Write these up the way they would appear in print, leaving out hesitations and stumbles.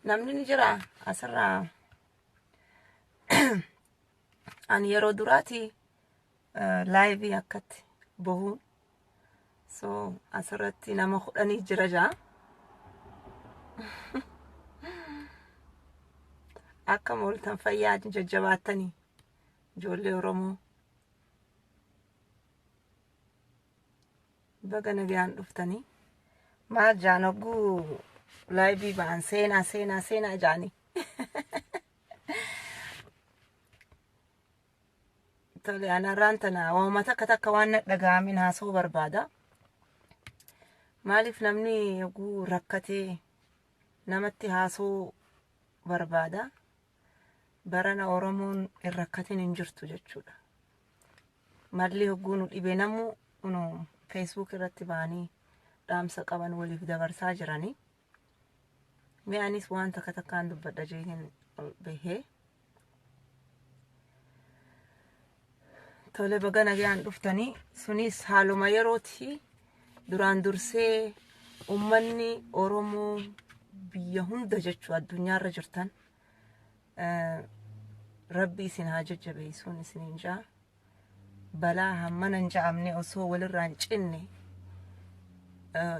Namni ni jira asirraa. Ani yeroo duraati laayivii akkatti bohuun. So asirratti nama kudhanii jira jaa. Akkam ooltan fayyaa jajjabaattanii ijoollee Oromoo. Baga nagayaan dhuftanii. Maal jaan hogguu laayivii ba'an seenaa seenaa seenaa jaanii. Tole anarraan tana waanuma takka takka waan na dhaga'amin haasa'uu barbaada. Maaliif namni yogguu rakkatee namatti haasa'uu barbaada. Barana Oromoon hin rakkatin hin jirtu jechuudha. Malli hogguu nu dhibe namuu nu Facebook irratti ba'anii dhaamsa qaban waliif dabarsaa jiranii. Mee anis waan takka takkaan dubbadha jeetiin ol bahee. Tole baga nagaan dhuftanii sunis haaluma yerooti duraan dursee ummanni Oromoo biyya hunda jechuu addunyaarra jirtan rabbi isin haa jajjabeessuun isiniin jaa balaa hammana hin ja'amne osoo walirraa hin cinne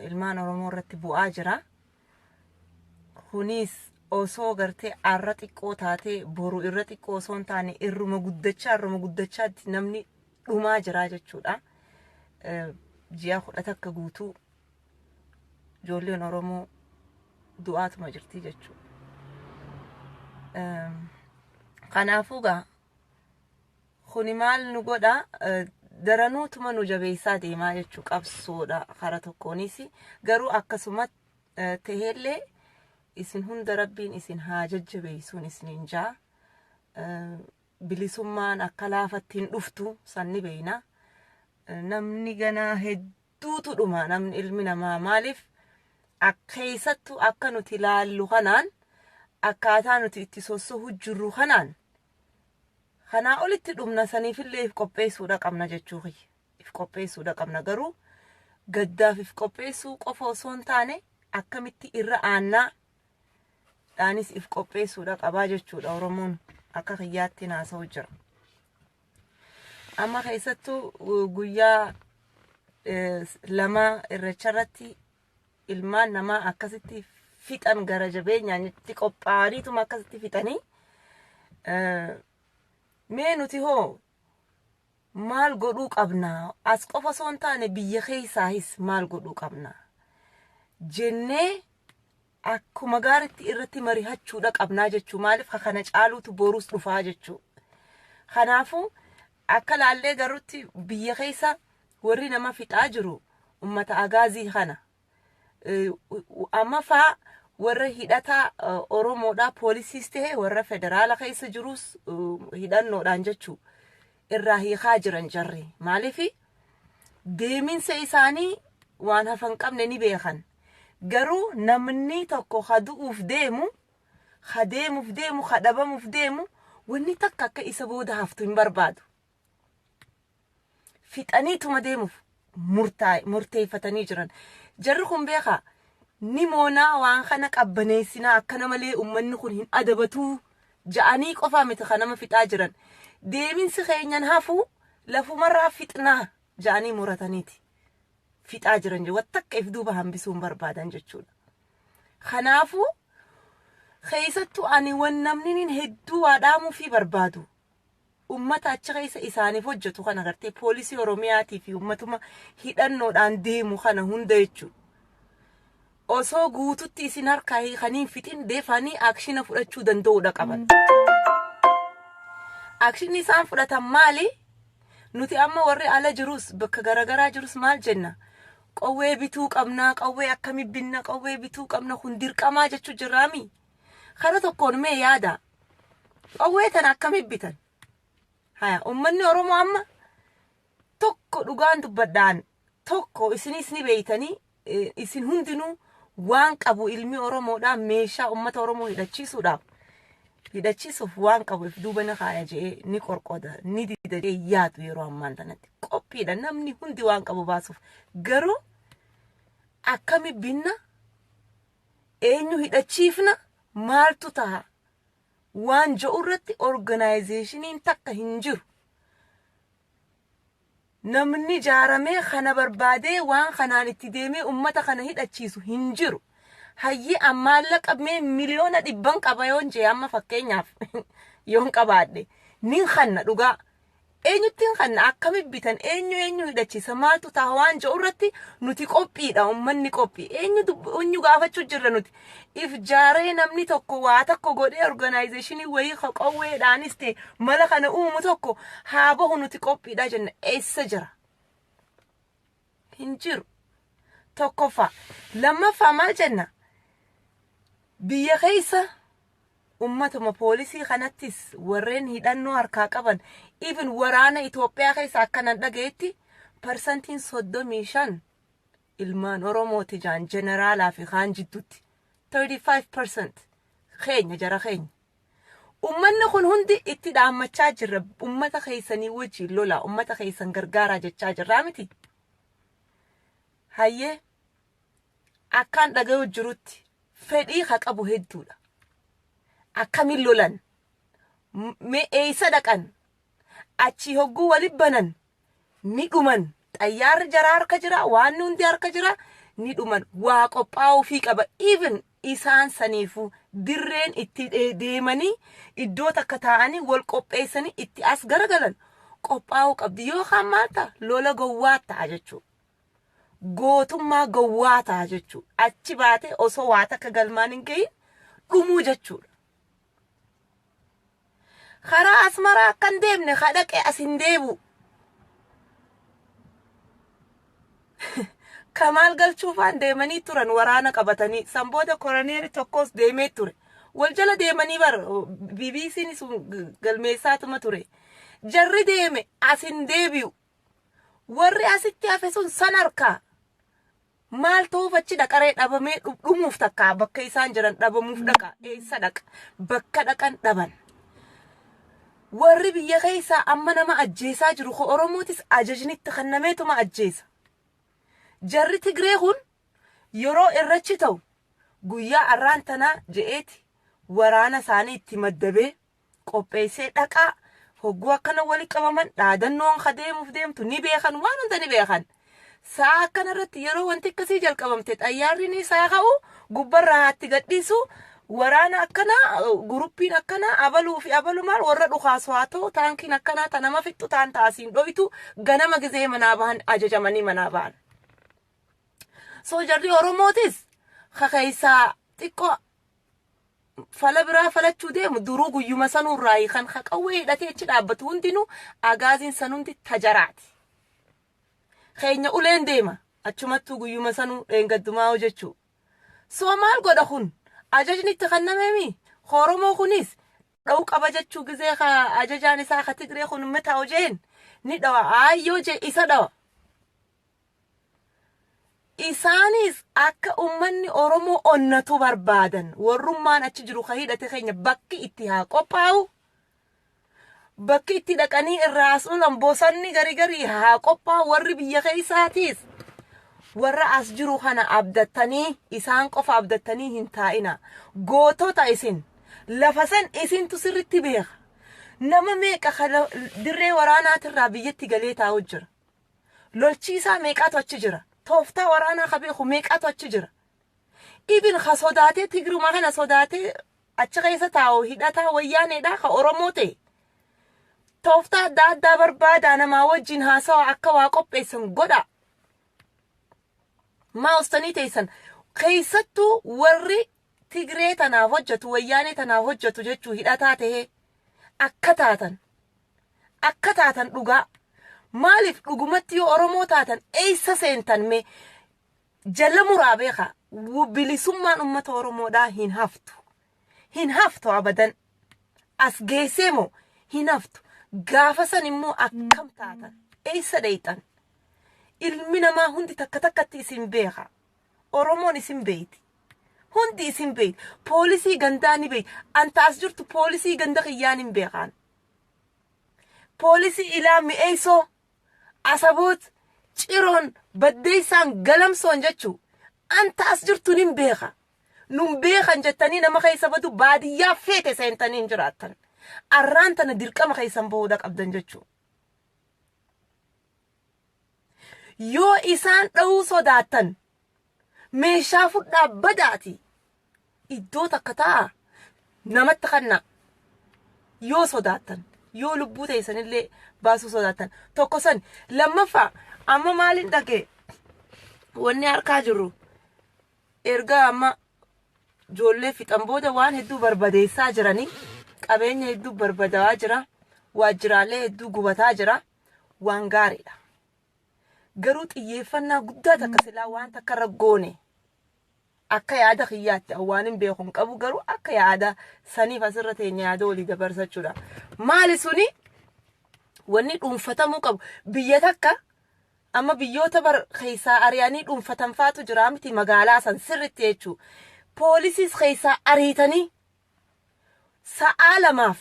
ilmaan Oromoo irratti bu'aa jira. Kunis osoo gartee arra xiqqoo taatee boru irra xiqqoo osoo hin taane irruma guddachaa irruma guddachaatti namni dhumaa jira jechuudha. Ji'a 11 guutuu ijoolleen Oromoo du'aatuma jirti jechuudha. Kanaafuu gaa Kuni maal nu godha daranuutuma nu jabeessaa deemaa jechuu qabsoodha kara tokkoonis garuu akkasuma taheellee isin hunda rabbiin isin haa jajjabeessuun isiniin jaa bilisummaan akka laafatti hin dhuftu san ni beeyna namni ganaa hedduutu dhuma namni ilmi namaa maaliif keessattuu akka nuti laallu kanaan akkaataa nuti itti sossohu jirru kanaan Kanaa olitti dhumna saniifillee if qopheessuudha qabna jechuu kiyya. If qopheessuudha qabna garuu gaddaaf if qopheessuu qofa osoo hin taane akkamitti irra aannaa dhaanis if qopheessuudha qabaa jechuudha Oromoon akka kiyyaatti naasa'u jira. Amma keessattuu guyyaa lamaa irreecha irratti ilmaan namaa akkasitti fixan gara jabeenyaan itti qophaa'aniituma akkasitti fixanii mee nuti hoo maal godhuu qabna as qofa osoo hin taane biyya keessaahis maal godhuu qabna jennee akkuma gaaritti irratti marihachuudha qabnaa jechuu maaliif ka kana caaluutu boruus dhufaa jechuu kanaafuu akka laallee garutti biyya keessa warri nama fixaa jiru ummata agaazii kana. Amma faa warra hidhataa Oromoodhaa poolisiis ta'e warra federaala keessa jirus hidhannoodhaan jechuu irraa hiikaa jiran jarri. Maaliif deeminsa isaanii waan hafan qabne ni beekan. Garuu namni tokko ka du'uuf deemu, ka deemuuf deemu, ka dhabamuuf deemu wanni takka akka isa booda haftu hin barbaadu. Fixaniituma deemuuf murteeffatanii jiran. Jarri kun beekaa ni moonaa waan kana qabbaneessinaa akkana malee uummanni kun hin adabatuu ja'anii qofaa miti kan nama fixaa jiran. Deeminsi keenyan hafuu lafumarraa fixnaa ja'anii murataniiti. Fixaa jiran wattakka if duuba hambisuu hin barbaadan jechuudha. Kanaafuu keessattuu ani wan namni hedduu waa dhaamuufii barbaadu ummata achi keessa isaaniif hojjetu kana gartee poolisii Oromiyaatii fi ummatuma hidhannoodhaan deemu kana hunda jechuudha. Osoo guututti isin harkaa hiikanii hin fixin deefanii akshina fudhachuu danda'uudha qaban. Akshinni isaan fudhatan maali? Nuti amma warri ala jirus bakka garaagaraa jirus maal jenna? Qawwee bituu qabna, qawwee akkami binna, qawwee bituu qabna kun dirqamaa jechuu jirraami. Kara tokkoon mee yaada. Qawwee tana akkami bitan? Haya, uummanni Oromoo amma tokko dhugaan dubbadhaan tokko isinis ni beeytanii isin hundinuu waan qabu ilmi Oromoodhaa meeshaa uummata Oromoo hidhachiisuudhaaf hidhachiisuuf waan qabu if duuba ni kaaya je'ee ni qorqoda ni dida je'ee yaadu yeroo ammaan tanatti qophiidha namni hundi waan qabu baasuuf garuu akkami binna eenyu hidhachiifna Maaltu taha? Waan jedhu irratti organizationiin takka hin jiru. Namni jaaramee kana barbaadee waan kanaan itti deemee ummata kana hidhachiisu hin jiru. Hayyee, ammaallaqa mee 100,000,000 qaba yoon jee, amma fakkeenyaaf yoon qabaadhe, nin kanna dhugaa. Eenyutti hin kanna? Akkami bitan? Eenyu eenyu hidhachiisa? Maaltu ta'a waan jedhu irratti nuti qophiidha. Ummanni qophii eenyu eenyu gaafachuu jirra nuti. If jaaree namni tokko waa tokko godhee organizationii wayii qawweedhaanis ta'e mala kana uumu tokko haa bahu, nuti qophiidha jenna. Eessa jira? Hin jiru. Tokkoffaa. Lammaffaa maal jenna? Biyya keessa ummatuma poolisii kanattis warreen hidhannoo harkaa qaban, even waraana Itoophiyaa keessa akkanan dhagayetti 35% ilmaan Oromooti jaan, jeneraalaa fi kaan jidduutti 35% keenya, jara keenya. Ummanni kun hundi itti dhaammachaa jirra. Ummata keessanii wajjin lola, ummata keessan gargaaraa jechaa jirraa miti. Hayyee, akkaan dhagayu jirutti fedhii ka qabu hedduudha. Akkamiin lolan? Mee eessa dhaqan? Achii hogguu walit banan ni dhuman. Xayyaarri jaraa harka jira, waan hundi harka jira, ni dhuman. Waa qophaa'uufii qaba. Even isaan saniifuu dirreen itti deemanii iddoo takka taa'anii wal qopheessanii itti as garagalan qophaa'uu qabdi. Yookaan maal ta'a? Lola gowwaa ta'a jechuudha. Gootummaa gowwaa ta'a jechuudha. Achi baatee osoo waa takka galmaan hin gahin dhumuu jechuudha. Karaa Asmaraa akka hin deemne ka dhaqe as hin deebi'u. Kamaal galchuufaan deemanii turan waraana qabatanii. San booda koroneeri tokkos deemee ture. Wal jala deemanii bar BBC'n sun galmeessaatuma ture. Jarri deeme as hin deebi'u. Warri asitti hafe sun san harkaa maal ta'uuf achi dhaqaree? Dhabamee dhumuuf takka bakka isaan jiran dhabamuuf dhaqa. Eessa dhaqa? Bakka dhaqan dhaban. Warri biyya keessaa amma nama ajjeesaa jiru ko Oromootis ajajnitti kennameetuma ajjeesa. Jarri Tigree kun yeroo irrachi ta'u guyyaa arraan tanaa je'eeti waraana isaanii itti maddabee qopheessee dhaqaa. Hogguu akkana wali qabaman dhaadannoon ka deemuuf deemtu ni beekan, waan hunda ni beekan. Sa'a akkana irratti yeroo wanti akkasii jalqabamte xayyaarri ni isaa ka'u, gubbarraa haatti gadhiisu, waraana akkanaa, guruppiin akkanaa, abaluu fi abalu maal warra dhukaasu haa ta'u, taankiin akkanaa ta nama fixxu taan taasiin dhoytu ganama gizee manaa bahan ajajamanii manaa bahan. So jarri Oromootis kakeessaa xiqqoo fala biraa falachuu deemu duruu guyyuma sanuurraa kan qawwee hidhatee achi dhaabbatu hundinuu agaaziin san hundi tajaraati. Keenya uleen deema achumattuu guyyuma sanuu dheengaddumaa hojjechuu. So maal godha kun? Ajajni itti kennameemi. Oromoo kunis dha'uu qaba jechuu. Gizee ka ajajaan isaa ka Tigree kun mataa hojeen ni dhawa, aayyoo jee isa dhawa. Isaanis akka ummanni Oromoo onnatu barbaadan. Warrummaan achi jiru ka hidhate keenya bakki itti haa qophaa'u. Bakki itti dhaqanii irraa as oolan bosonni garii garii haa qophaa'u. Warri biyya keessaatiis warra as jiru kana abdattanii, isaan qofa abdattanii hin taa'ina. Gootota isin lafa san isintu sirritti beeka. Nama meeqa kana dirree waraanaatirraa biyyatti galee taa'u jira? Lolchiisaa meeqaatu achi jira? Tooftaa waraanaa ka beeku meeqaatu achi jira? Ibin ka sodaatee, Tigruma kana sodaatee achi keessa taa'u, hidhataa Wayyaaneedha ka Oromoo ta'e. Tooftaa adda addaa barbaadaa, namaa wajjin haasawa, akka waa qopheessan godha. Maa ustanii teessan? Keessattuu warri Tigree tanaaf hojjetu, Wayyaanee tanaaf hojjetu jechuu, hidhataa tahee akka taatan akka taatan dhugaa. Maaliif dhugumatti yoo Oromoo taatan eessa seentan? Mee jala muraa beekaa, bilisummaan uummata Oromoodhaa hin haftu. Hin haftu abadan. As geessee moo hin haftu. Gaafa san immoo akkam taatan? Eessa dheeyxan? Ilmi namaa hundi takka takkatti isin beeka. Oromoon isin beeyti. Hundi isin beeyti. Poolisii gandaa ni beeyti. Anta as jirtu poolisii ganda kiyyaan hin beekaan. Poolisii ilaa Mi'eessoo, Asaboot, Ciroon, Baddeessaan, Galamsoon jechuu. Anta as jirtu nin beeka. Nun beekan jettanii nama keessa badu baadiyyaa feete seentanii hin jiraattan. Arraan tana dirqama keessan bahuudha qabdan jechuudha. Yoo isaan dha'uu sodaattan meeshaa fudhaa badaati iddoo takka ta'a namatti kannaa. Yoo sodaattan yoo lubbuu teessanillee baasuu sodaattan tokko san lammaffaa amma maaliin dhagee wanni harkaa jirru erga amma ijoollee fixan booda waan hedduu barbadeessaa jiranii qabeenya hedduu barbadaa'aa jira waajjiraalee hedduu gubataa jira waan gaariidha. Garuu xiyyeeffannaa guddaa takka silaa waan takka irra goone akka yaada kiyyaatti waan hin beeku hin qabu garuu akka yaada saniif asirra teenya yaada walii dabarsachuudha. Maali suni wanni dhuunfatamuu qabu biyya takka amma biyyoota bar keessaa ari'anii dhuunfatan faatu jira miti magaalaa san sirritti jechuu. Poolisiis keessaa ariitanii sa'aa lamaaf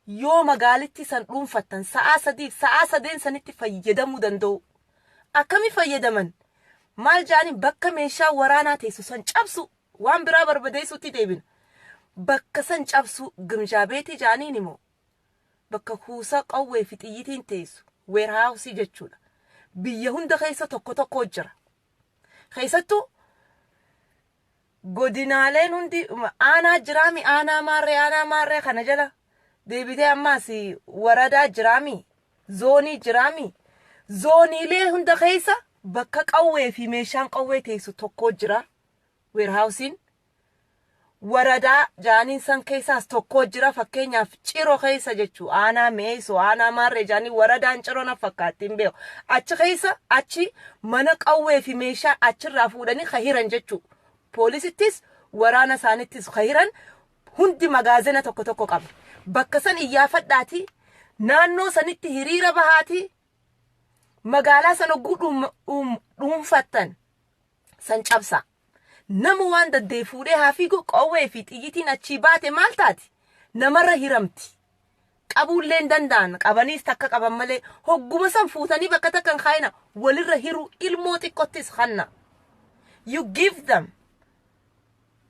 yoo magaalitti san dhuunfattan sa'aa sadiif sa'aa sadeen sanitti fayyadamuu danda'u. Akkami fayyadaman? Maal jaaniin bakka meeshaa waraanaa teessu san cabsu waan biraa barbadeessuutti deebina. Bakka san cabsu gimjaa beetii jaaniin immoo bakka kuusaa qawwee fi xiyyitiin teessu weerhaawusii jechuudha. Biyya hunda keessa tokko tokko jira. Keessattuu godinaaleen hundi aanaa jiraami aanaa maarree aanaa maarree kana jala deebitee ammaas waradaa jiraami zoonii jiraami zooniilee hunda keessa bakka qawwee fi meeshaan qawwee teessu tokko jira weerhaawusiin waradaa jaaniin san keessaas tokko jira fakkeenyaaf ciro keessa jechuu aanaa meesoo aanaa maarree jaanii waradaan ciro na fakkaatti hin beeku achi keessa achi mana qawwee fi meeshaa achirraa fuudhanii kahiran jechuu poolisittis waraana isaanittis kahiran hundi magaazina tokko tokko qaba bakka san iyyaafadhaati naannoo sanitti hiriira bahaati magaalaa san hogguu dhuunfattan san cabsa. Nama waan daddee fuudhee haa fiigu qawwee fi xiyyitiin achii baate maal taati? Namarra hiramti. Qabuullee hin danda'an qabaniis takka qaban malee hogguma san fuutanii bakka takka hin kaayina walirra hiruu ilmoo xiqqottis kanna. You give them.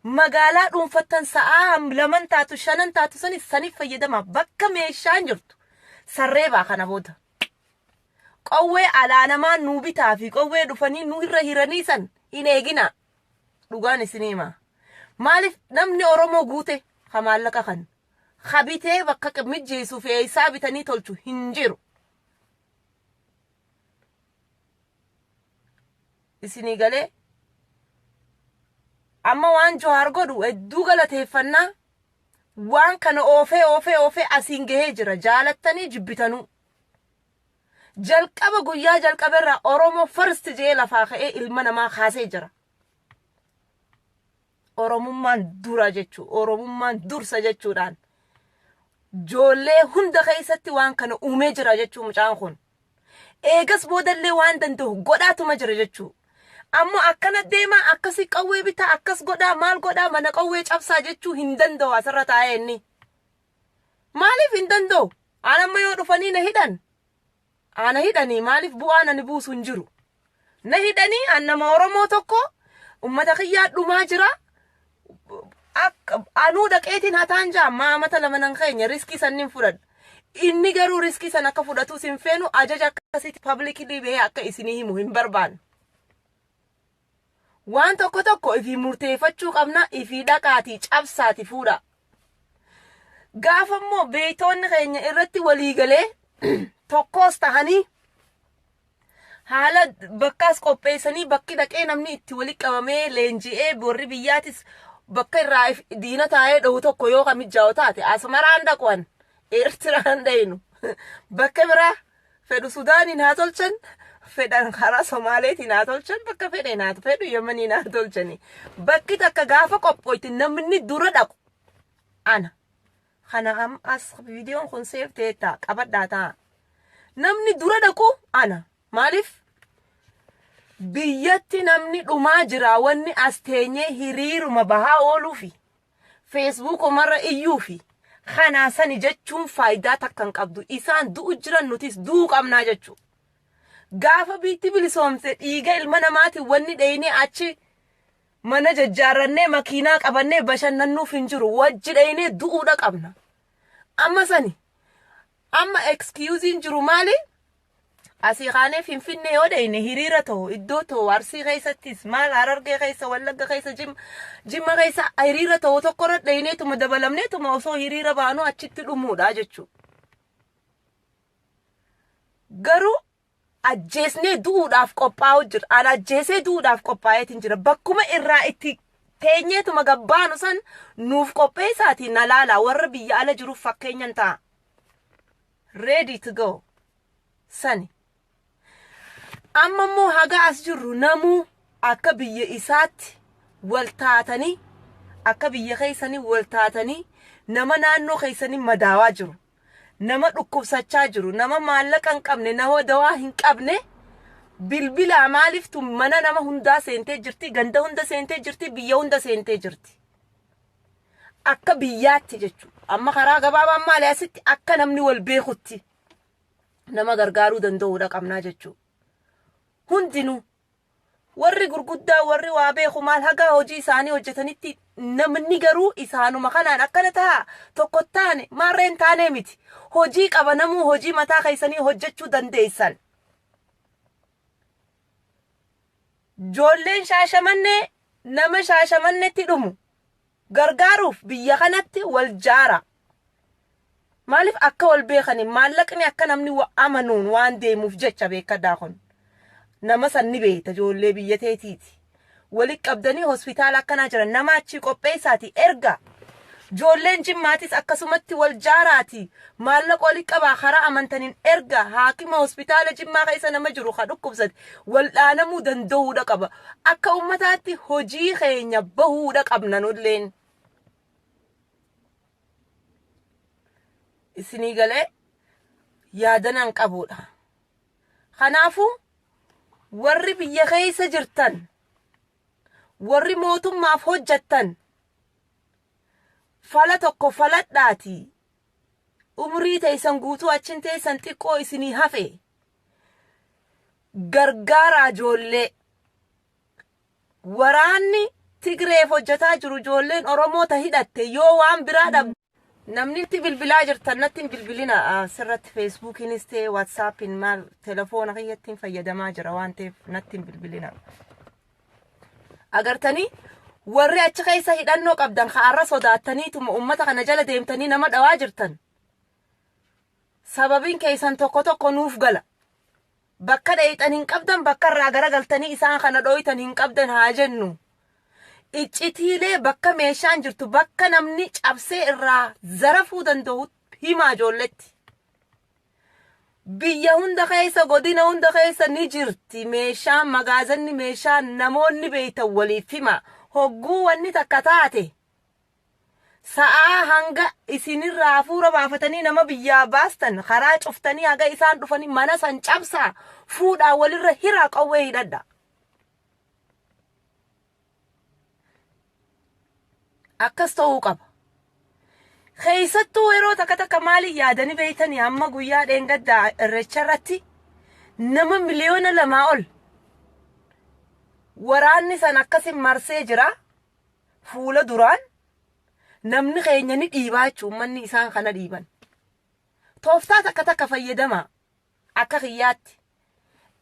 Magaalaa dhuunfattan sa'aa laman taatu shanan taatu sanis saniif fayyadama bakka meeshaan jirtu sarree baa kana booda. Qawwee alaa namaa nuu bitaa fi qawwee dhufanii nu irra hiranii san hin eegina. Dhugaan isinii hima. Maaliif namni Oromoo guute ha maallaqa kan ha bitee bakka mijjeessuu fi eessaa bitanii tolchu hin jiru. Isinii galee amma waan Johaar godhu hedduu galateeffannaa waan kana oofee oofee oofee asiin gahee jira jaalattanii jibbitanuu. Jalqaba guyyaa jalqaba irraa Oromoo first jee lafaa ka'ee ilma namaa kaasee jira. Oromummaan dura jechuu Oromummaan dursa jechuudhaan joollee hunda keessatti waan kana uumee jira jechuu mucaan kun. Eegas boodallee waan danda'u godhaatuma jira jechuu. Ammoo akkana deemaa akkasii qawwee bitaa akkas godhaa maal godhaa mana qawwee cabsaa jechuu hin danda'u asirra taa'ee inni. Maaliif hin danda'u? Aan amma yoo dhufanii na hidhan. Ana hidhanii maaliif bu'aan ani buusu hin jiru. Na hidhanii an nama Oromoo tokko ummata kiyyaa dhumaa jira. Akka anuu dhaqeetiin hataan jaa ammaa amata lama nan keenya riskii sannin fudhadha. Inni garuu riskii san akka fudhatus hin feenu ajaja akkasitti publicly bahee akka isinii himu hin barbaannu. Waan tokko tokko ifii murteeffachuu qabna ifii dhaqaatii cabsaati fuudha. Gaafa immoo beektoonni keenya irratti walii galee tokkos tahanii haala bakkaas qopheessanii bakki dhaqee namni itti walitti qabamee leenji'ee warri biyyaatis bakka irraa diina taa'ee dhohu tokko yoo ka mijaa'u taate Asmaraan dhaquwan Eertiraan dhayinu bakka biraa fedhu Sudaaniin haa tolchan fedhan karaa Somaaleetiin haa tolchan bakka fedheen haa fedhu Yemeniin haa tolchani bakki takka gaafa qophooyte namni dura dhaqu ana kana am as viidiyoon kun seef ta'ee ta'a qabadhaa ta'a namni dura dhaqu ana maaliif biyyatti namni dhumaa jira wanni as teenyee hiriiruma bahaa ooluufi feesbuukumarra iyyuufi kanaa sani jechuun faayidaa takka hin qabdu isaan du'u jiran nutis du'uu qabnaa jechuu gaafa biitti bilisoomte dhiiga ilma namaatiin wanni dheeynee achi Mana jajjaarrannee makiinaa qabannee bashannannuuf hin jiru. Wajji dhaynee du'uudha qabna. Amma sani amma excuse jiru maali? Asii kaanee Finfinnee yoo dhayne, hiriira ta'u iddoo ta'u, Arsii keessattis maal, Harargee keessa, Wallagga keessa, Jimma keessa hiriira ta'u tokko irra dhayneetuma dabalamneetuma osoo hiriira baanuu achitti dhumuudha jechuudha. Garuu ajjeesnee du'uudhaaf qophaa'u jira. An ajjeesee du'uudhaaf qophaa'eetiin jira. Bakkuma irraa itti teenyeetuma gabbaanu san nuuf qopheessaatii na laala, warra biyya ala jiruuf fakkeenyan ta'a. Ready to go. Sani. Amma immoo haga as jirru namuu akka biyya isaatti wal taatanii, akka biyya keessanii wal taatanii, nama naannoo keessanii madaawaa jiru, nama dhukkubsachaa jiru, nama maallaqa hin qabne, nama dawaa hin qabne bilbilaa. Maaliif tun mana nama hundaa seentee jirti, ganda hunda seentee jirti, biyya hunda seentee jirti. Akka biyyaatti jechuudha. Amma karaa gabaabaan maali, asitti akka namni wal beekutti nama gargaaruu danda'uudha qabnaa jechuudha. Hundinuu warri gurguddaa, warri waa beeku maal, haga hojii isaanii hojjetanitti, namni garuu isaanuma kanaan akkana ta'a tokko taane maarreen taanee miti. Hojii qaba namuu, hojii mataa keessanii hojjechuu dandeessan. Ijoolleen Shaashamannee nama Shaashamannetti dhumu gargaaruuf biyya kanatti wal jaara. Maaliif akka wal beekanii maallaqni akka namni amanuun waan deemuuf jecha beekadhaa, kun. Nama san ni beekta, ijoollee biyya teetiiti. Walitti qabdanii hospitaala akkanaa jiran nama achii qopheessaati erga. Ijoolleen Jimmaatis akkasumatti wal jaaraati. Maallaqa walitti qabaa, karaa amantaniin erga. Haakima hospitaala Jimmaa keessa nama jiru ka dhukkubsate wal dhaanamuu danda'uudha qaba. Akka ummataatti hojii keenya bahuudha qabna nulleen. Isinii galee yaadanaan qabuudha. Kanaafuu warri biyya keessa jirtan, warri mootummaaf hojjettan, fala tokko faladhaati. Umrii teessan guutuu achin teessan xiqqoo isinii hafe. Gargaaraa ijoollee. Waraanni Tigreef hojjetaa jiru, ijoolleen Oromoo ta hidhatte yoo waan biraa dhabde. Namni itti bilbilaa jirtan natti hin bilbilina, sirratti Feesbuukiinis ta'e WhatsAppiin maal, telefoona kiyyattiin fayyadamaa jira waan ta'eef natti hin bilbilina. Agartanii, warri achi keessa hidhannoo qabdan ka'arra sodaattaniituma uummata kana jala deemtanii nama dhawaa jirtan. Sababiin keessan tokko tokko nuuf gala. Bakka dheeyxan hin qabdan, bakka irraa garagaltanii isaan kana dhooytan hin qabdan haa jennu. Iccitiilee bakka meeshaan jirtu, bakka namni cabsee irraa zarafuu danda'u himaa ijoolletti. Biyya hunda keessa, godina hunda keessa ni jirti meeshaan, magaazanni meeshaa namoonni beeytan waliif hima. Hogguu wanni takka taate sa'aa hanga isinirraa hafuura baafatanii nama biyyaa baastan karaa cuftanii, haga isaan dhufanii mana san cabsaa, fuudhaa, walirra hiraa, qawwee hidhadha. Akkas ta'uu qaba. Keessattuu yeroo takka takka maaliin yaadanii beeytanii, amma guyyaa dheengaddaa Irreecha irratti nama 2 miliyoona ol waraanni san akkasin marsee jira. Fuula duraan namni keenya ni dhiibaa jechuun uummanni isaan kana dhiiban. Tooftaa takka takka fayyadamaa akka kiyyaatti.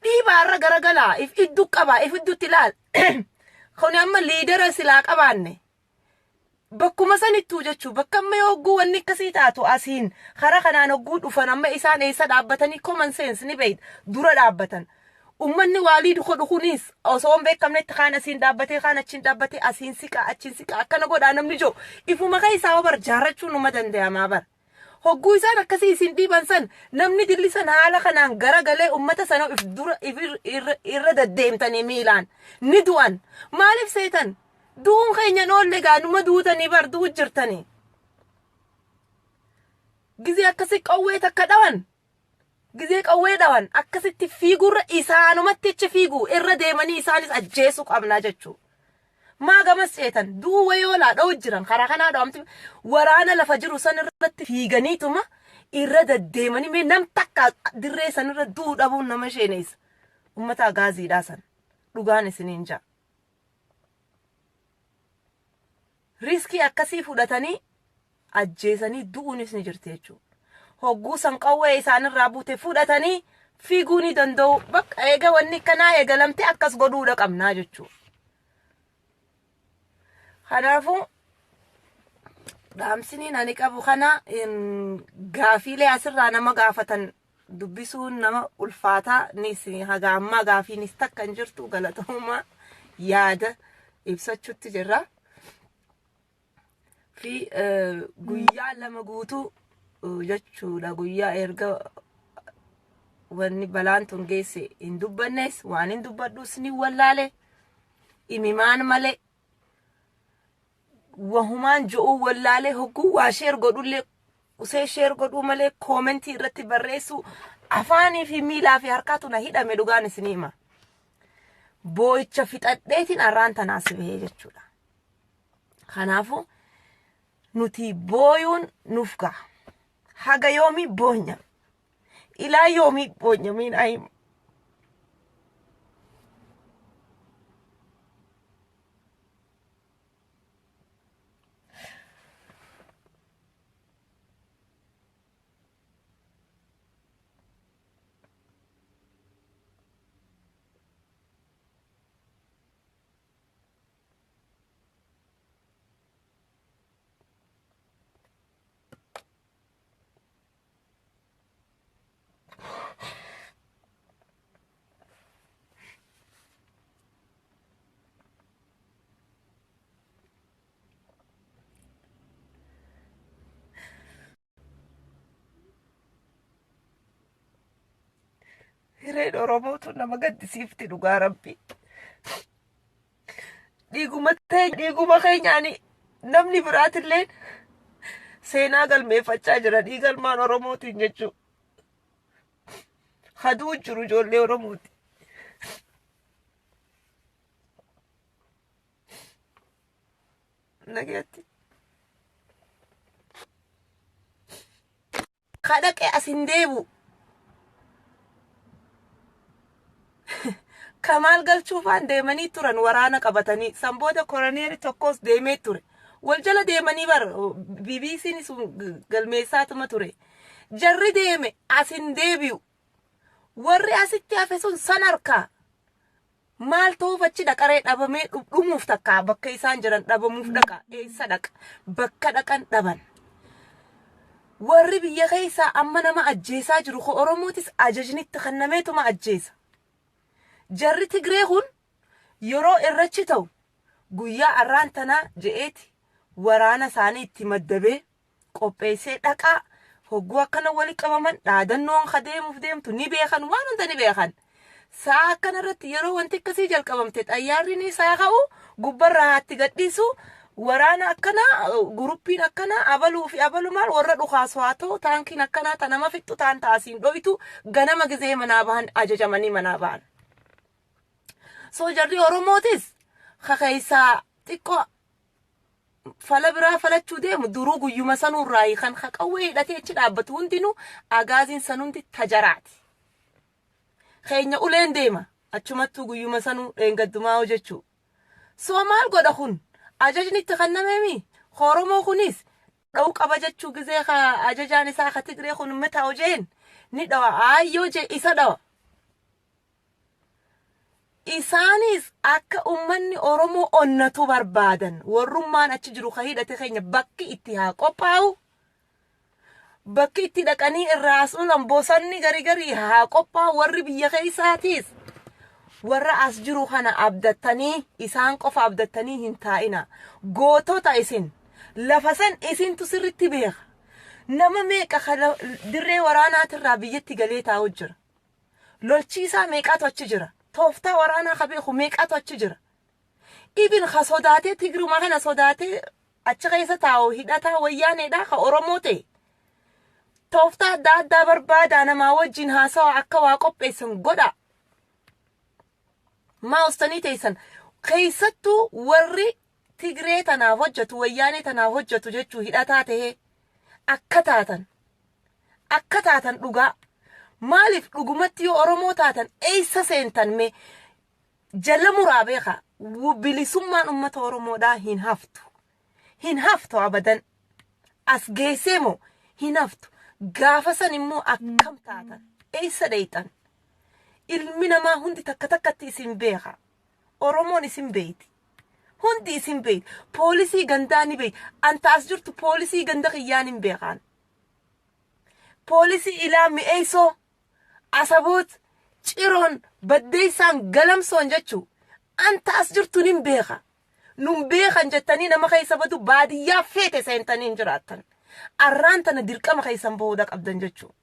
Dhiibaa irra garagalaa, if iddu qabaa, if iddutti ilaal. Kuni amma leader silaa qabaanne bakkuma sanittuu jechuu, bakka amma yoo hogguu wanni akkasii taatu asiin karaa kanaan hogguu dhufan, amma isaan eessa dhaabbatanii, common sense ni beeyta, dura dhaabbatan. Ummanni waalii godhu kunis osoo hin beekamnetti kaan asiin dhaabbatee, kaan achiin dhaabbatee, asiin siqaa, achiin siqaa, akkana godhaa namni jiru ifuma keessaa bar jaarrachuun numa danda'amaa bar. Hogguu isaan akkasii isin dhiiban san namni dillisan haala kanaan garagalee ummata sana if dura if irra deddeemtanii miilaan ni du'an. Maaliif seetan? Du'uun keenya hin oolle gaa, numa duutanii bar, du'u jirtanii. Gizee akkasii qawwee takka dhawan, gizee qawwee dhawan akkasitti fiigurra isaanumatti achi fiigu irra deemanii isaanis ajjeesuu qabnaa jechuudha. Maa gamas ceetan? Du'uu wayoolaa dha'u jiran, karaa kanaa dha'amti waraana lafa jiru san irratti fiiganiituma irra deddeemanii mee nam takka dirree san irra du'uu dhabuun nama sheeneessa. Uummata agaaziidhaa san dhugaan isiniin ja'a. Riskii akkasii fudhatanii ajjeesanii du'uunis ni jirti jechuudha. Hogguu san qawwee isaanirraa buute fudhatanii fiiguu ni danda'u. Bakka eega wanni kanaa eegalamte akkas godhuudha qabnaa jechuudha. Kanaafuu dhaamsiniin ani qabu kana gaafiilee asirraa nama gaafatan dubbisuun nama ulfaataa nis haga ammaa gaafiinis takka hin jirtu galatoomaa yaada ibsachuutti jirra. Fi guyyaa 2 guutuu jechuudha guyyaa erga wanni balaan tun geesse hin dubbannes waan hin dubbadhus ni wallaale imimaan malee wahumaan jo'uu wallaalee hogguu waa sheer godhullee usee sheer godhuu malee koomentii irratti barreessuu afaanii fi miilaa fi harkaatu na hidhame dhugaan isinii hima. Boo'icha fixadheetiin arraan tanaas bahee jechuudha. Kanaafuu nuti booyuun nuuf ga'a. Haga yoomii boonya? Ilaa yoomii boonya miin ayima. Hireen Oromootu nama gaddisiifti dhugaa rabbi. Dhiiguma ta'e dhiiguma keenyaan namni biraatillee seenaa galmeeffachaa jira dhiiga ilmaan Oromootiin jechuudha. Haduu jiru ijoollee Oromooti. Nagaatti. Ka dhaqe as hin deebi'u. Kamaal galchuufaan deemanii turan waraana qabatanii. San booda koroneeri tokkos deemee ture. Wal jala deemanii bar BBC'n sun galmeessaatuma ture. Jarri deeme as hin deebi'u. Warri asitti hafe sun san harkaa. Maal ta'uuf achi dhaqaree dhabamee dhumuuf takka bakka isaan jiran dhabamuuf dhaqa eessa dhaqa bakka dhaqan dhaban. Warri biyya keessaa amma nama ajjeesaa jiru ko Oromootis ajajni itti kennameetuma ajjeesa. Jarri Tigree kun yeroo irrachi ta'u guyyaa arraan tanaa je'eeti waraana isaanii itti maddabee qopheessee dhaqaa hogguu akkana wali qabaman dhaadannoon ka deemuuf deemtu ni beekan waan hunda ni beekan. Sa'a akkana irratti yeroo wanti akkasii jalqabamte xayyaarri ni isaa ka'u gubbarraa haatti gadhiisu waraana akkanaa guruppiin akkanaa abaluu fi abalu maal warra dhukaasu haa ta'u taankiin akkanaa ta nama fixxu taan taasiin dhoytu ganama gizee manaa bahan ajajamanii manaa bahan. So jarri Oromootis ka keessaa xiqqoo fala biraa falachuu deemu duruu guyyuma sanuurraayi kan ka qawwee hidhatee achi dhaabbatu hundinuu agaaziin san hundi tajaraati. Keenya uleen deema achumattuu guyyuma sanuu dheengaddumaa hojjechuu. So maal godha kun ajajni itti kennameemi Oromoo kunis dha'uu qaba jechuu gizee ka ajajaan isaa ka Tigree kun mataa hojeen ni dhawa aayyoo jee isa dhawa. Isaanis akka ummanni Oromoo onnatu barbaadan. Warrummaan achi jiru ka hidhate keenya bakki itti haa qophaa'u. Bakki itti dhaqanii irraa as oolan bosonni gari garii haa qophaa'u warri biyya keessaatiis. Warra as jiru kana abdattanii isaan qofa abdattanii hin taa'ina. Gootota isin lafa san isintu sirritti beeka. Nama meeqa kana dirree waraanaatirraa biyyatti galee taa'u jira. Lolchiisaa meeqaatu achi jira? Tooftaa waraanaa ka beeku meeqaatu achi jira? Ibin ka sodaatee Tigruma kana sodaatee achi keessa taa'u hidhataa wayyaaneedha ka Oromoo ta'e. Tooftaa adda addaa barbaadaa namaa wajjin haasawa akka waa qopheessan godha. Maa ustanii teessan keessattuu warri Tigree tanaaf hojjetu wayyaanee tanaaf hojjetu jechuu hidhataa tahee akka taatan akka taatan dhugaa maaliif dhugumatti yoo Oromoo taatan eessa seentan mee jala muraa beekaa bilisummaan ummata Oromoodhaa hin haftu. Hin haftu abadan. As geessee moo hin haftu. Gaafa san immoo akkam taatan? Eessa dheeyxan? Ilmi namaa hundi takka takkatti isin beeka. Oromoon isin beeyti. Hundi isin beeyti. Poolisii gandaa ni beeyti. Anta as jirtu poolisii ganda kiyyaan hin beekaan. Poolisii ilaa mi'eessoo, Asaboot, Ciroon, Baddeessaan, Galamsoon jechuu. Anta as jirtu nin beeka. Nun beekan jettanii nama keessa badu baadiyyaa feete seentanii hin jiraattan. Arraan tana dirqama keessan bahuudha qabdan jechuu.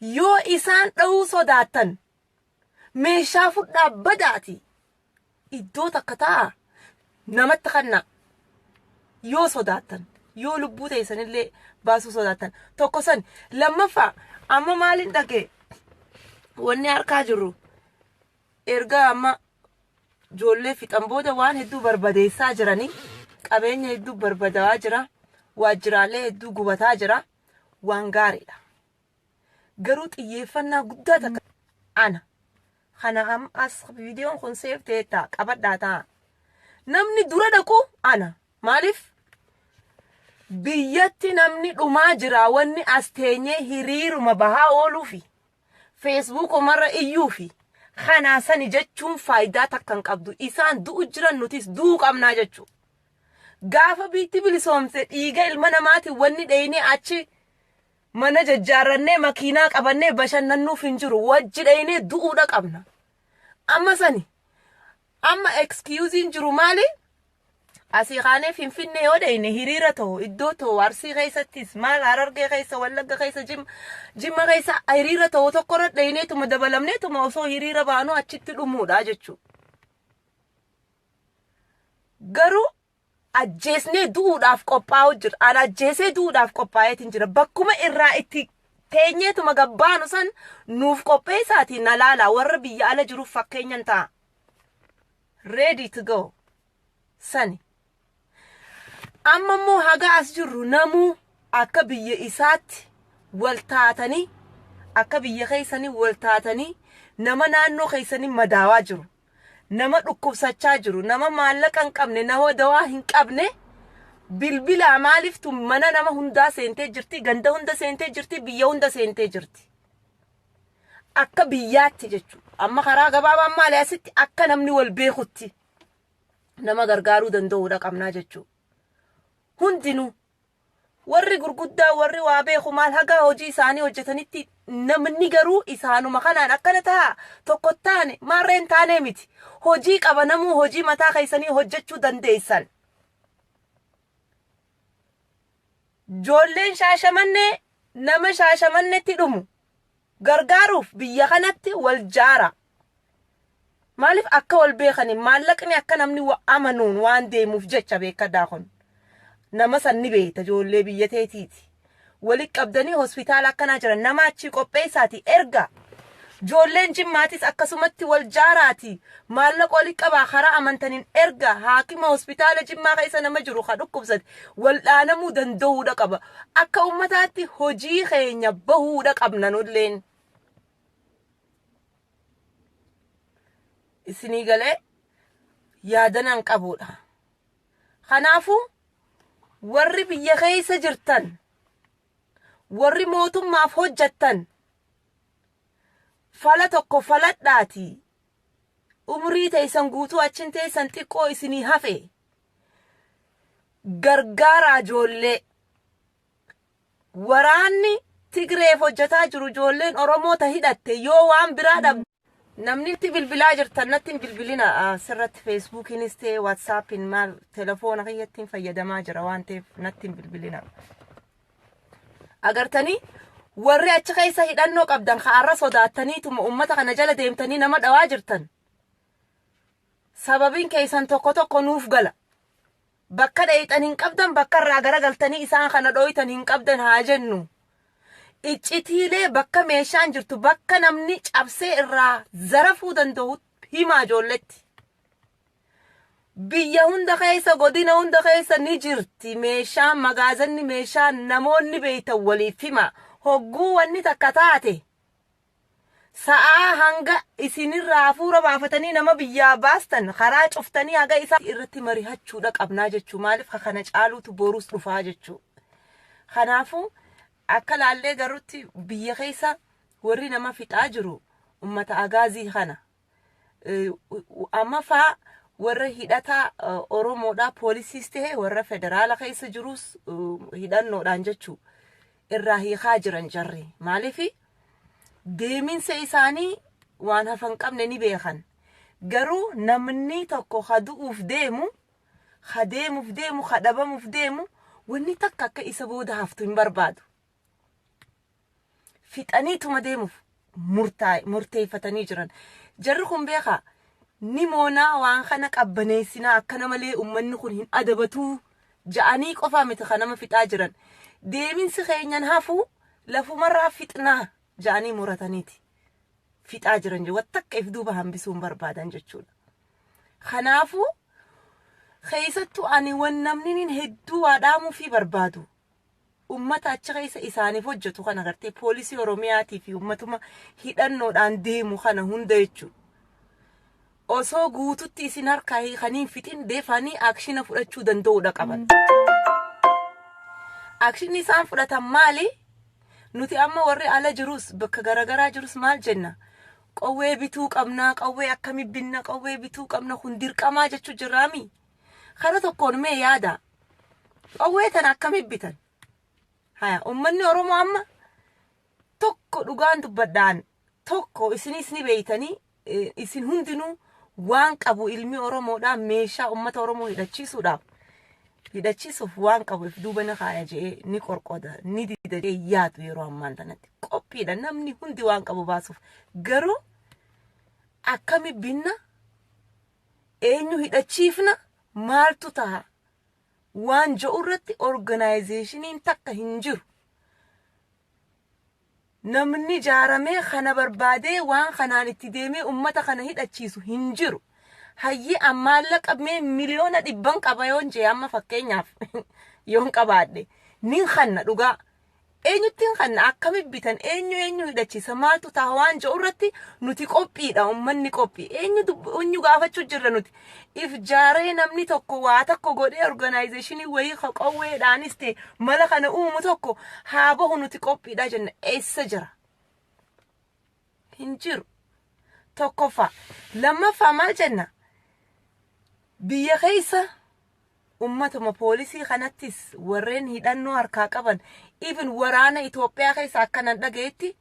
Yoo isaan dha'uu sodaattan meeshaa fudhaa badaati iddoo takka ta'a namatti kannaa. Yoo sodaattan yoo lubbuu teessanillee baasuu sodaattan tokko san lammaffaa amma maaliin dhagee wanni harkaa jirru erga amma ijoollee fixan booda waan hedduu barbadeessaa jiranii qabeenya hedduu barbadaa'aa jira waajjiraalee hedduu gubataa jira waan gaariidha. Garuu xiyyeeffannaa guddaa takka ana kana am as viidiyoon kun seef ta'ee ta'a qabadhaa ta'a. Namni dura dhaqu ana maaliif biyyatti namni dhumaa jira wanni as teenyee hiriiruma bahaa ooluufi feesbuukumarra iyyuufi kanaa sani jechuun faayidaa takka hin qabdu isaan du'u jiran nutis du'uu qabnaa jechuudha. Gaafa biitti bilisoomte dhiiga ilma namaatiin wanni dheeynee achi mana jajjaarrannee makiinaa qabannee bashannannuuf hin jiru. Wajji dheeynee du'uudha qabna. Amma sani amma excuseiin jiru maali? Asii kaanee Finfinnee yoo dheeyne hiriira ta'u iddoo ta'u Arsii keessattis maal Harargee keessa Wallagga keessa Jimma keessa hiriira ta'u tokkorra dheeyneetuma dabalamneetuma osoo hiriira baanuu achitti dhumuudha jechuudha. Garuu ajjeesnee du'uudhaaf qophaa'u jira. An ajjeesee du'uudhaaf qophaa'eetiin jira. Bakkuma irraa itti teenyeetuma gabbaanu san nuuf qopheessaatii na laala warra biyya ala jiruuf fakkeenyan ta'a. Ready to go. Sani. Amma immoo haga as jirru namuu akka biyya isaatti wal taatanii akka biyya keessanii wal taatanii nama naannoo keessanii madaawaa jiru. Nama dhukkubsachaa jiru, nama maallaqa hin qabne, nama dawaa hin qabne bilbilaa maaliif tun mana nama hundaa seentee jirti, ganda hunda seentee jirti, biyya hunda seentee jirti. Akka biyyaatti jechuudha. Amma karaa gabaabaan maali asitti akka namni wal beekutti nama gargaaruu danda'uudha qabnaa jechuudha. Hundinuu Warri gurguddaa warri waa beeku maal haga hojii isaanii hojjetanitti namni garuu isaanuma kanaan akkana ta'a tokko taane maarreen taanee miti. Hojii qaba namuu hojii mataa keessanii hojjechuu dandeessan. Ijoolleen shaashamannee nama shaashamannetti dhumu gargaaruuf biyya kanatti wal jaara. Maaliif akka wal beekaniin maallaqni akka namni amanuun waan deemuuf jecha beekadhaa kun. Nama san ni beekta ijoollee biyya teetiiti. Walitti qabdanii hospitaala akkanaa jiran nama achii qopheessaati erga. Ijoolleen jimmaatis akkasumatti wal jaaraati maallaqa walitti qabaa karaa amantaniin erga haakima hospitaala jimmaa keessa nama jiru ka dhukkubsate waldhaanamuu danda'uudha qaba. Akka ummataatti hojii keenya bahuudha qabna nulleen. Isinii galee yaadanan qabuudha. Kanaafuu warri biyya keessa jirtan warri mootummaaf hojjettan fala tokko faladhaati umrii teessan guutuu achin teessan xiqqoo isinii hafe gargaaraa ijoollee Waraanni Tigreef hojjetaa jiru ijoolleen Oromoo ta hidhatte yoo waan biraa dhabde. Namni itti bilbilaa jirtan natti hin bilbilina sirratti feesbuukiinis ta'e waatsaappiin maal telefoona kiyyattiin fayyadamaa jira waan ta'eef natti hin bilbilina. Agartanii warri achi keessa hidhannoo qabdan ka'arra sodaattaniituma uummata kana jala deemtanii nama dhawaa jirtan. Sababiin keessan tokko tokko nuuf gala. Bakka dheeyxan hin qabdan bakka irraa garagaltanii isaan kana dhooytan hin qabdan haa jennu. Iccitiilee bakka meeshaan jirtu bakka namni cabsee irraa zarafuu danda'u himaa ijoolletti. Biyya hunda keessa godina hunda keessa ni jirti meeshaan magaazanni meeshaan namoonni beeytan waliif hima. Hogguu wanni takka taate. Sa'aa hanga isinirraa hafuura baafatanii nama biyyaa baastan karaa cuftanii haga isaa irratti marihachuudha qabnaa jechuu. Maaliif ka kana caaluutu boruus dhufaa jechuu. Kanaafuu akka laallee garutti biyya keessa warri nama fixaa jiru ummata Agaazii kana. Amma faa warra hidhata Oromoodhaa poolisiis ta'e warra federaala keessa jirus hidhannoodhaan jechuu irraa hiikaa jiran jarri. Maaliif deeminsa isaanii waan hafan qabne ni beekan. Garuu namni tokko ka du'uuf deemu, ka deemuuf deemu, ka dhabamuuf deemu wanni takka akka isa booda haftu hin barbaadu. Fixaniituma deemuuf murteeffatanii jiran. Jarri kun beekaa ni moonaa waan kana qabbaneessinaa akkana malee uummanni kun hin adabatuu ja'anii qofaa miti kan nama fixaa jiran. Deeminsi keenyan hafuu lafumarraa fixnaa ja'anii murataniiti. Fixaa jiran jedhu takka if duuba hambisuu hin barbaadan jechuudha. Kanaafuu keessattuu ani wan namni hedduu waa dhaamuufii barbaadu ummata achi keessa isaaniif hojjetu kana gartee poolisii Oromiyaatii fi ummatuma hidhannoodhaan deemu kana hunda jechuudha. Osoo guututti isin harkaa hiikanii hin fixin deefanii action fudhachuu danda'uudha qaban. Actionni isaan fudhatan maali? Nuti amma warri ala jirus bakka garaagaraa jirus maal jenna? Qawwee bituu qabna, qawwee akkamii binna, qawwee bituu qabna kun dirqamaa jechuu jirraami. Kara tokkoon mee yaada. Qawwee tana akkamii bitan? Haya, uummanni Oromoo amma tokko dhugaan dubbadhaan tokko isinis ni beeytanii, isin hundinuu waan qabu ilmi Oromoodhaa meeshaa uummata Oromoo hidhachiisuudhaaf hidhachiisuuf waan qabu if duuba ni kaaya je'ee ni qorqoda ni dida je'ee yaadu. Yeroo ammaan tanatti qophiidha namni hundi waan qabu baasuuf. Garuu akkami binna, eenyu hidhachiifna, maaltu taha waan je'u irratti organizationiin takka hin jiru. Namni jaaramee kana barbaadee waan kanaan itti deemee ummata kana hidhachiisu hin jiru. Hayyee, maallaqa mee 100,000,000 qaba yoon jee, amma fakkeenyaaf yoon qabaadhe, nin kanna dhugaa. Eenyutti hin kanna, akkami bitan, eenyu eenyu hidhachiisa, maaltu ta'a waan jedhu irratti nuti qophiidha, ummanni qophii. Eenyu eenyu gaafachuu jirra nuti? If jaaree namni tokko waa tokko godhee organizationii wayii ka qawweedhaanis ta'e mala kana uumu tokko haa bahu, nuti qophiidha jenna. Eessa jira? Hin jiru. Tokkoffaa. Lammaffaa maal jenna? Biyya keessa ummatuma poolisii kanattis warreen hidhannoo harkaa qaban, even waraana Itoophiyaa keessa akkanan dhagayetti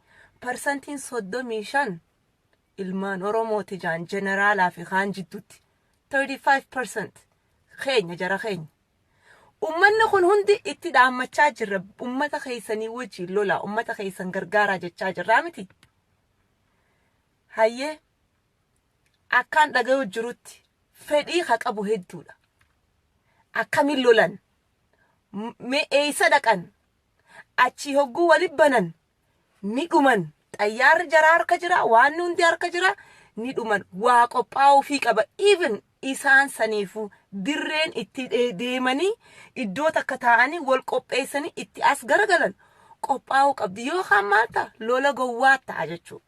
35% ilmaan Oromooti jaan, jeneraalaa fi kaan jidduutti 35% keenya, jara keenya. Ummanni kun hundi itti dhaammachaa jirra, ummata keessanii wajjin lola, ummata keessan gargaaraa jechaa jirraa miti. Hayyee, akkaan dhagayuu jirutti fedhii ka qabu hedduudha. Akkamiin lolan? Mee eessa dhaqan? Achii hogguu wali banan ni dhuman. Xayyaarri jaraa harka jira, waan hundi harka jira, ni dhuman. Waa qophaa'uufii qaba. Even isaan saniifuu dirreen itti deemanii iddoo takka taa'anii wal qopheessanii itti as garagalan qophaa'uu qabdi. Yookaan maal ta'a? Lola gowwaa ta'a jechuudha.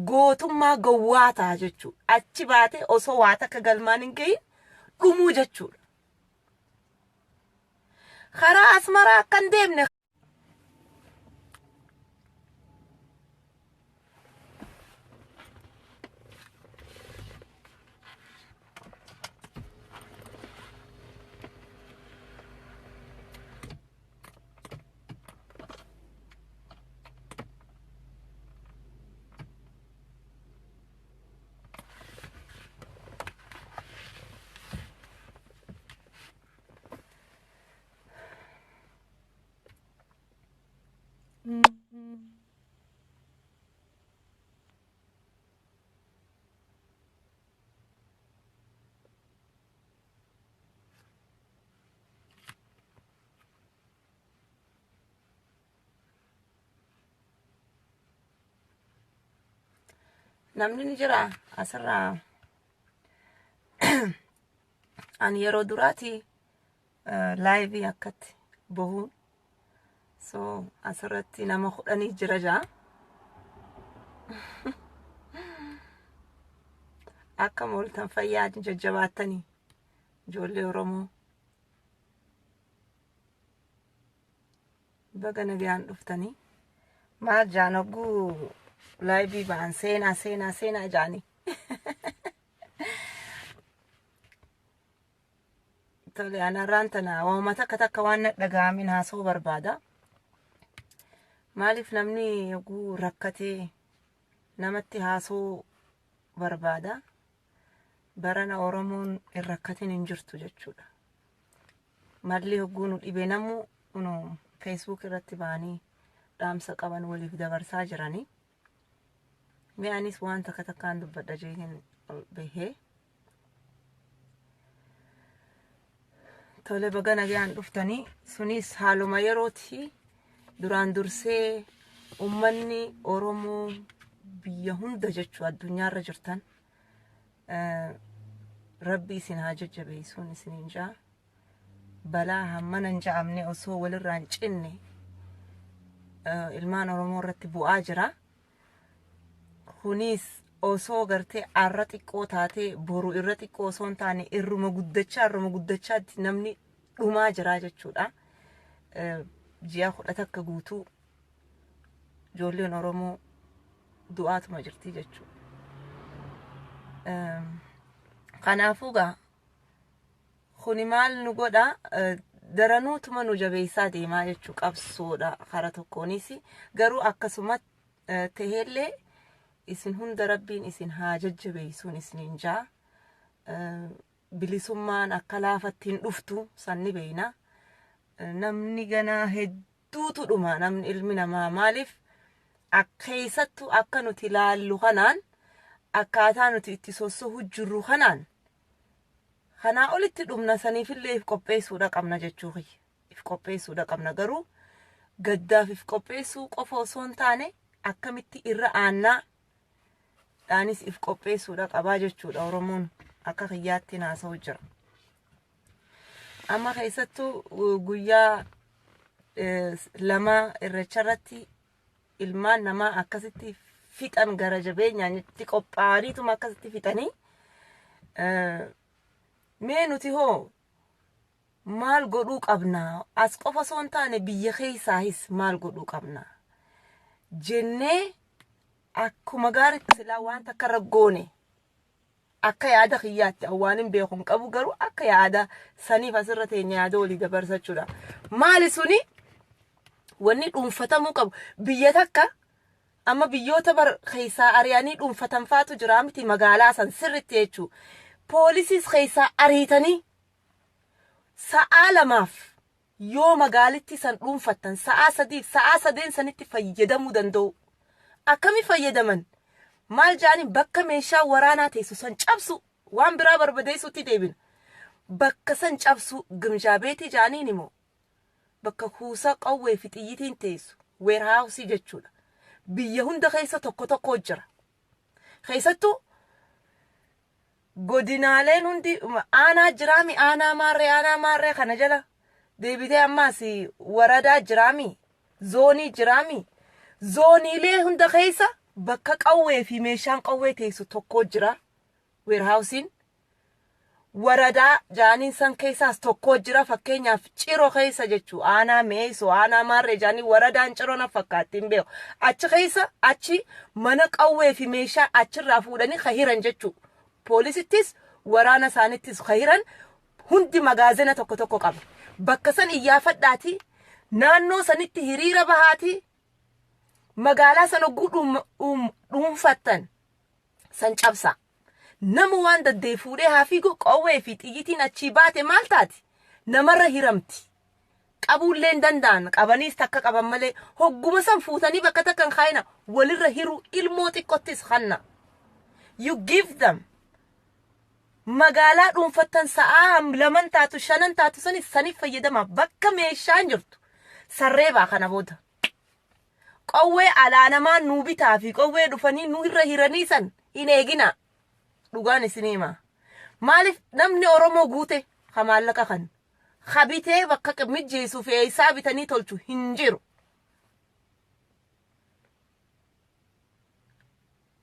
Gootummaa gowwaa ta'a jechuudha. Achi baatee osoo waa takka galmaan hin gahin dhumuu jechuudha. Karaa Asmaraa akka hin deemne namni ni jira asirraa. Ani yeroo duraati live akkatti bahuun, so asirratti nama 10 jira jaa. Akkam ooltan? Fayyaa jajjabaattanii, ijoollee Oromoo? Baga nagaan dhuftanii. Maal jaan hogguu live ba'an? Seenaa, seenaa, seenaa jaanii. Tole, anarraan tana waanuma takka takka waan na dhaga'amin haasa'uu barbaada. Maaliif, namni hogguu rakkatee namatti haasa'uu barbaada. Barana Oromoon hin rakkatin hin jirtu jechuudha. Malli hogguu nu dhibee namuu nu Facebook irratti ba'anii dhaamsa qaban waliif dabarsaa jiranii. Mee anis waan takka takkaan dubbadha jeetiin ol bahee. Tole, baga nagaan dhuftanii. Sunis haaluma yerooti. Duraan dursee ummanni Oromoo biyya hunda jechuu addunyaarra jirtan, Rabbi isin haa jajjabeessuun isiniin jaa. Balaa hammana hin ja'amne osoo walirraa hin cinne ilmaan Oromoo irratti bu'aa jira. Kunis osoo gartee arra xiqqoo taatee boru irra xiqqoo osoo hin taane irruma guddachaa irruma guddachaatti namni dhumaa jira jechuudha. Ji'a 11 guutuu ijoolleen Oromoo du'aatuma jirti jechuudha. Kanaafuu gaa kuni maal nu godha? Daranuutuma nu jabeessaa deemaa jechuu qabsoodha kara tokkoonis. Garuu akkasuma taheellee isin hunda Rabbiin isin haa jajjabeessuun isiniin jaa. Bilisummaan akka laafatti hin dhuftu, sanni beeyna. Namni ganaa hedduutu dhuma. Namni ilmi namaa maaliif keessattuu akka nuti laallu kanaan, akkaataa nuti itti sossohu jirru kanaan, kanaa olitti dhumna. Saniifillee if qopheessuudha qabna jechuu kiyya. If qopheessuudha qabna, garuu gaddaaf if qopheessuu qofa osoo hin taane akkamitti irra aannaa dhaanis if qopheessuudha qabaa jechuudha. Oromoon akka kiyyaatti naasa'u jira. Amma keessattuu guyyaa 2 Irreecha irratti ilmaan namaa akkasitti fixan, gara jabeenyaan itti qophaa'aniituma akkasitti fixanii, mee nuti hoo maal godhuu qabna? As qofa osoo hin taane biyya keessaahis maal godhuu qabna jennee akkuma gaariitti silaa waan takka irra goone. Akka yaada kiyyaatti, waan hin beeku hin qabu, garuu akka yaada saniif asirra teenya yaada walii dabarsachuudha. Maali suni? Wanni dhuunfatamuu qabu biyya takka amma biyyoota bar keessaa ari'anii dhuunfatan faatu jira miti? Magaalaa san sirritti jechuu poolisiis keessaa ariitanii sa'aa 2f yoo magaalitti san dhuunfattan, sa'aa 3f, sa'aa sadeen sanitti fayyadamuu danda'u. Akkami fayyadaman? Maal jaaniin, bakka meeshaa waraanaa teessu san cabsu, waan biraa barbadeessuutti deebina. Bakka san cabsu, gimjaa beetii jaaniin immoo bakka kuusaa qawwee fi xiyyitiin teessu, warehouse jechuudha. Biyya hunda keessa tokko tokko jira. Keessattuu godinaaleen hundi aanaa jiraami, aanaa maarree, aanaa maarree kana jala deebitee ammaas waradaa jiraami, zoonii jiraami. Zooniilee hunda keessa bakka qawwee fi meeshaan qawwee teessu tokko jira. Warehouseiin waradaa jaaniin san keessaas tokko jira. Fakkeenyaaf Ciro keessa jechuu, aanaa Meesoo, aanaa maarree jaanii, waradaan Ciro na fakkaatti, hin beeku, achi keessa achi mana qawwee fi meeshaa achirraa fuudhanii kahiran jechuu, poolisittis waraana isaanittis kahiran hundi magaazina tokko tokko qaba. Bakka san iyyaafadhaati, naannoo sanitti hiriira bahaati, magaalaa san hogguu dhuunfattan san cabsaa. Nama waan daddee fuudhee haa fiigu. Qawwee fi xiyyitiin achii baate maal taati? Namarra hiramti. Qabuullee hin danda'an. Qabaniis takka qaban malee hogguma san fuutanii bakka takka hin kaayina. Walirra hiruu, ilmoo xiqqottis kanna. You give them. Magaalaa dhuunfattan sa'aa laman taatu, shanan taatu sanis saniif fayyadama. Bakka meeshaan jirtu sarree baa kana booda. Qawwee alaa namaa nuu bitaa fi qawwee dhufanii nu irra hiranii san hin eegina. Dhugaan isinii hima. Maaliif, namni Oromoo guute ka maallaqa kan ka bitee bakka mijjeessuu fi eessaa bitanii tolchu hin jiru.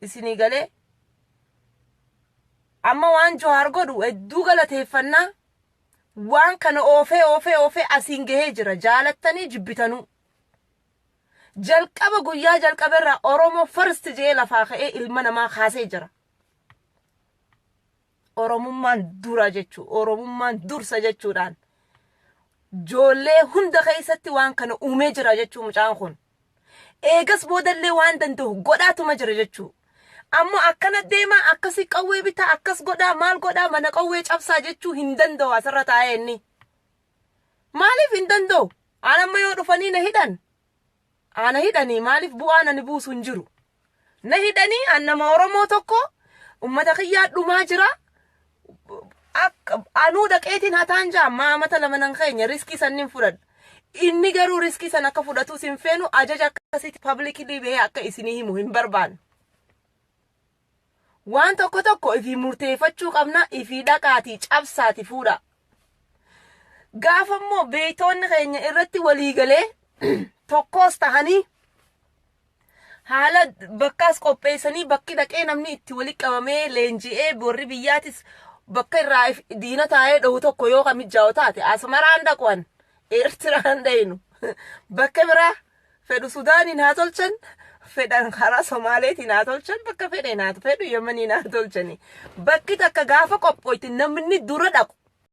Isinii galee? Amma waan Jawaar godhu hedduu galateeffannaa. Waan kana oofee oofee oofee asiin gahee jira, jaalattanii jibbitanuu. Jalqaba guyyaa jalqaba irraa Oromoo first jee lafaa ka'ee ilma namaa kaasee jira. Oromummaan dura jechuu, Oromummaan dursa jechuudhaan joollee hunda keessatti waan kana uumee jira jechuu mucaan kun. Eegas boodallee waan danda'u godhaatuma jira jechuu. Ammoo akkana deemaa, akkasii qawwee bitaa, akkas godhaa, maal godhaa, mana qawwee cabsaa jechuu hin danda'u asirra taa'ee inni. Maaliif hin danda'u? Aan amma yoo dhufanii na hidhan, ana hidhanii maaliif bu'aan ani buusu hin jiru. Na hidhanii, an nama Oromoo tokko, ummata kiyyaa dhumaa jira. Akka anuu dhaqeetiin hataan jaa maamata 2 nan keenya risk sannin fudhadha. Inni garuu risk san akka fudhatus hin feenu, ajaja akkasitti publicly bahee akka isinii himu hin barbaannu. Waan tokko tokko ifii murteeffachuu qabna, ifii dhaqaatii cabsaati fuudha. Gaafa immoo beeytoonni keenya irratti walii galee tokkos tahanii haala bakkaas qopheessanii, bakki dhaqee namni itti walitti qabamee leenji'ee, warri biyyaatis bakka irraa diina taa'ee dhohu tokko yoo ka mijaa'u taate, Asmaraan dhaquwan, Eertiraan dhayinu, bakka biraa fedhu Sudaaniin haa tolchan, fedhan karaa Somaaleetiin haa tolchan, bakka fedheen haa fedhu Yemeniin haa tolchani, bakki takka gaafa qophooyte namni dura dhaqu.